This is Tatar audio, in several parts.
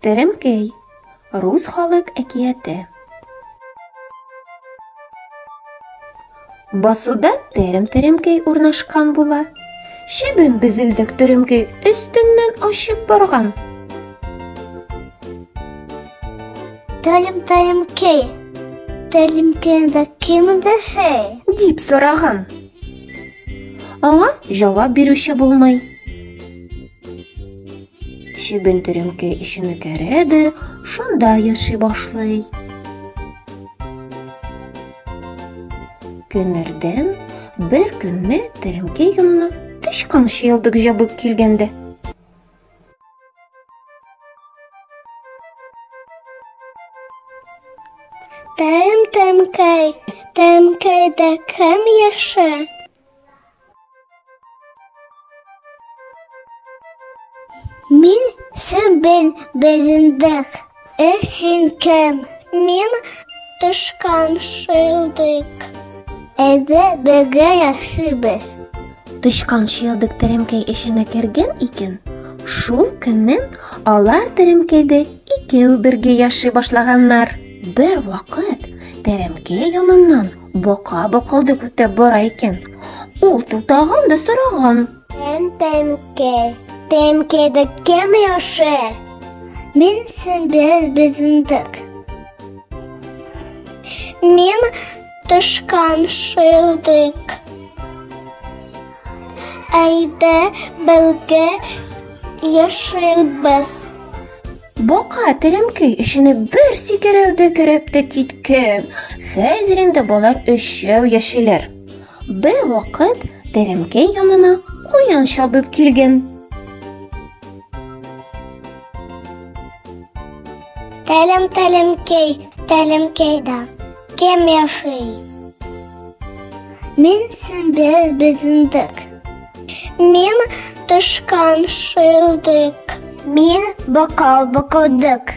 Теремкәй. Рус халык әкияте. Басуда терем-теремкәй урнашкан була. Чебен безелдек теремкәй өстеннән очып барган. Терем-теремкәй, теремкәйдә кем яши? Дип сораган. Аңа җавап бирүче булмый. Чебен теремкәй эченә керә дә шунда яши башлый. Көннәрдән бер көнне теремкәй янына тычкан чыелдык җабып килгән дә. Терем теремкәй, теремкәйдә кем яши? Мин Сөмбел Безендек. Ә син кем? Мин Тычкан Шыйлдык. Әйдә бергә яшибез. Тычкан Шыйлдык теремкәй эченә кергән икән. Шул көннән алар теремкәйдә икәү бергә яши башлаганнар. Бер вакыт теремкәй яныннан Бака бакылдык үтәп бара икән. Ул туктаган да сораган. Кем тәмкә? Тәмкәдә кем яши? Мин Сөмбел Безендек. Мин Тычкан Шыйлдык. Әйдә бергә яшибез. Бака теремкәй эченә бер сикерәү дә кереп тә киткән. Хәзер инде болар өчәү яшиләр. Бер вакыт теремкәй янына куян чабып килгән. Тәлем тәлемкәй, тәлемкәйдә кем яши? Мин Сөмбел Безендек. Мин тычкан Шыйлдык. Мин бака бакылдык.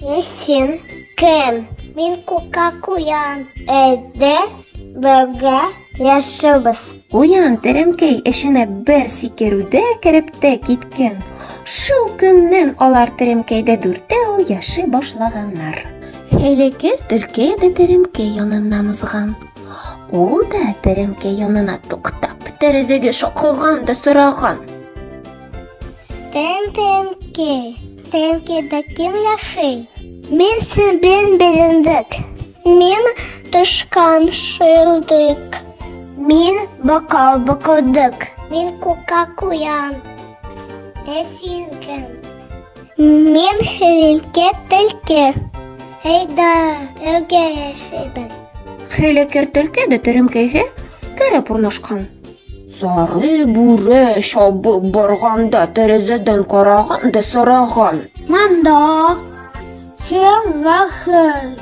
Ә син кем? Мин кука куян. Әйдә бергә яшибез. Куян теремкәй эченә бер сикерүдә кереп тә киткән. Шул көннән алар теремкәйдә дүртәү яши башлаганнар. Хәйләкәр төлке дә теремкәй яныннан узган. Ул да теремкәй янына туктап, тәрәзәгә шакыган да сораган. Терем теремкәй, теремкәйдә кем яши? Мин Сөмбел Белендек. Мин Тычкан Шыйлдык. Мин Бака Бакылдык. Мин Кука Куян. Ә син кем? Мин Хәлилкә Төлке. Әйдә, бергә яшибез. Хәйләкәр төлке дә теремкәйгә кереп урнашкан. Сары бүре чабып барганда тәрәзәдән караган да сораган. Монда кем яши?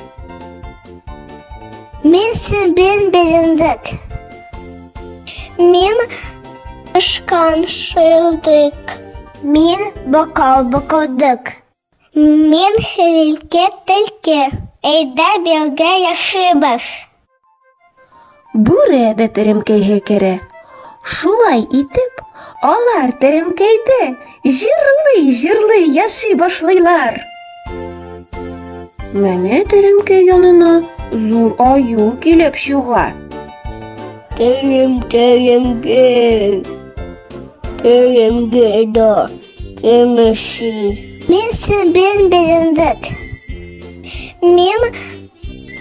Мин Сөмбел Белендек. Мин Тычкан Шыйлдык. Мин Бака Бакылдык. Мин Хәлилкә Төлке. Әйдә бергә яшибез. Бүре дә теремкәйгә керә. Шулай итеп, алар теремкәйдә җырлый-җырлый яши башлыйлар. Менә теремкәй янына зур аю килеп чыга. Терем, теремкәй, теремкәйдә кем яши? Мин Сөмбел Белендек. Мин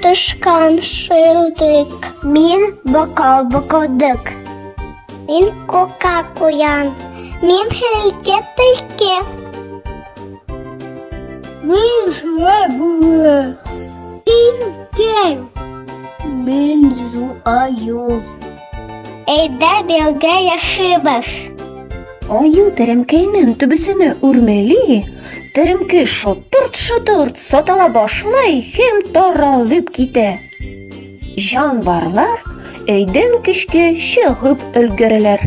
Тычкан Шыйлдык. Мин Бака Бакылдык. Мин Кука Куян. Мин Хәлилкә Төлке. Мин Соры Бүре. Син кем? Мин Зу Аю. Әйдә бергә яшибез. Аю теремкәйнең түбәсенә үрмәли, теремкәй шытырт-шытырт сатыла башлый һәм таралып китә. Җанварлар өйдән көчкә чыгып өлгерәләр.